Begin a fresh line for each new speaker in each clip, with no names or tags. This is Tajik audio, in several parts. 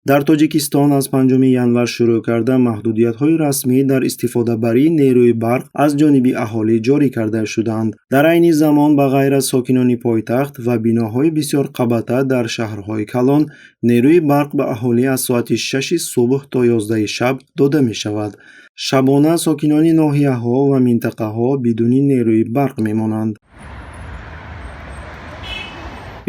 Дар Тоҷикистон аз 5 январ шурӯъ карда маҳдудиятҳои расмӣ дар истифодабарии нерӯи барқ аз ҷониби аҳолӣ ҷорӣ карда шуданд. Дар айни замон, ба ғайр аз сокинони пойтахт ва биноҳои бисёрқабата дар шаҳрҳои калон, нерӯи барқ ба аҳолӣ аз соати 6 субҳ то 11 шаб дода мешавад. Шабона сокинони ноҳияҳо ва минтақаҳо бидуни нерӯи барқ мемонанд.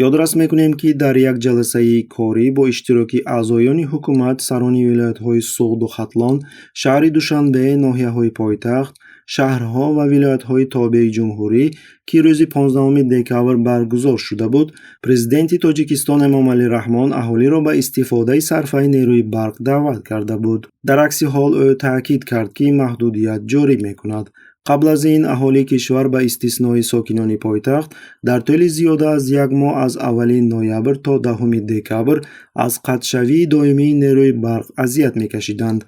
Ёдрас мекунем, ки дар як ҷаласаи корӣ бо иштироки аъзоёни ҳукумат, сарони вилоятҳои Суғду Хатлон, шаҳри Душанбе, ноҳияҳои пойтахт, шаҳрҳо ва вилоятҳои тобеи ҷумҳурӣ, ки рӯзи 15 декабр баргузор шуда буд, Президенти Тоҷикистон Эмомалӣ Раҳмон аҳолиро ба истифодаи сарфаи нерӯи барқ даъват карда буд. Дар акси ҳол, ӯ таъкид кард, ки маҳдудият ҷорӣ мекунад. Қабл аз ин аҳолии кишвар, ба истиснои сокинони пойтахт, дар тӯли зиёда аз як моҳ, аз аввали ноябр то 10 декабр, аз қатъшавии доимии нерӯи барқ азият мекашиданд.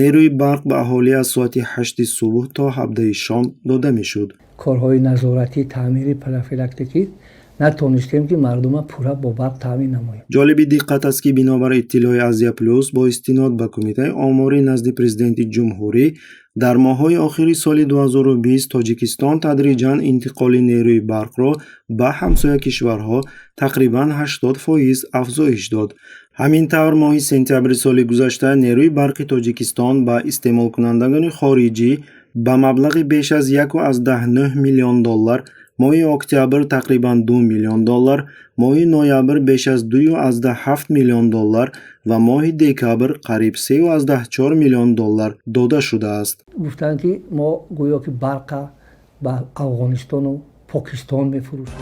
Нерӯи барқ ба аҳолӣ аз соати 8 субҳ то 17 шом дода мешуд.
Корҳои назоратӣ, таъмири профилактикӣ натонистем, ки мардума пурра бо барқ таъмин намоем.
Ҷолиби диққат аст, ки бинобар иттилои Азия Плюс бо истинод ба Кумитаи оморӣ назди Президенти ҷумҳурӣ, дар моҳҳои охири соли 2020 Тоҷикистон тадриҷан интиқоли нерӯи барқро ба ҳамсоя кишварҳо тақрибан 80% афзоиш дод. Ҳамин тавр, моҳи сентябри соли гузашта нерӯи барқи Тоҷикистон ба истеъмолкунандагони хориҷӣ ба маблағи беш аз 1,9 миллион доллар, моҳи октябр тақрибан 2 миллион доллар, моҳи ноябр беш аз 2,7 миллион доллар ва моҳи декабр қариб 3,4 миллион доллар дода шудааст.
Гуфтанд, ки мо гӯё ки барқа ба Афғонистону Покистон мефурӯшем.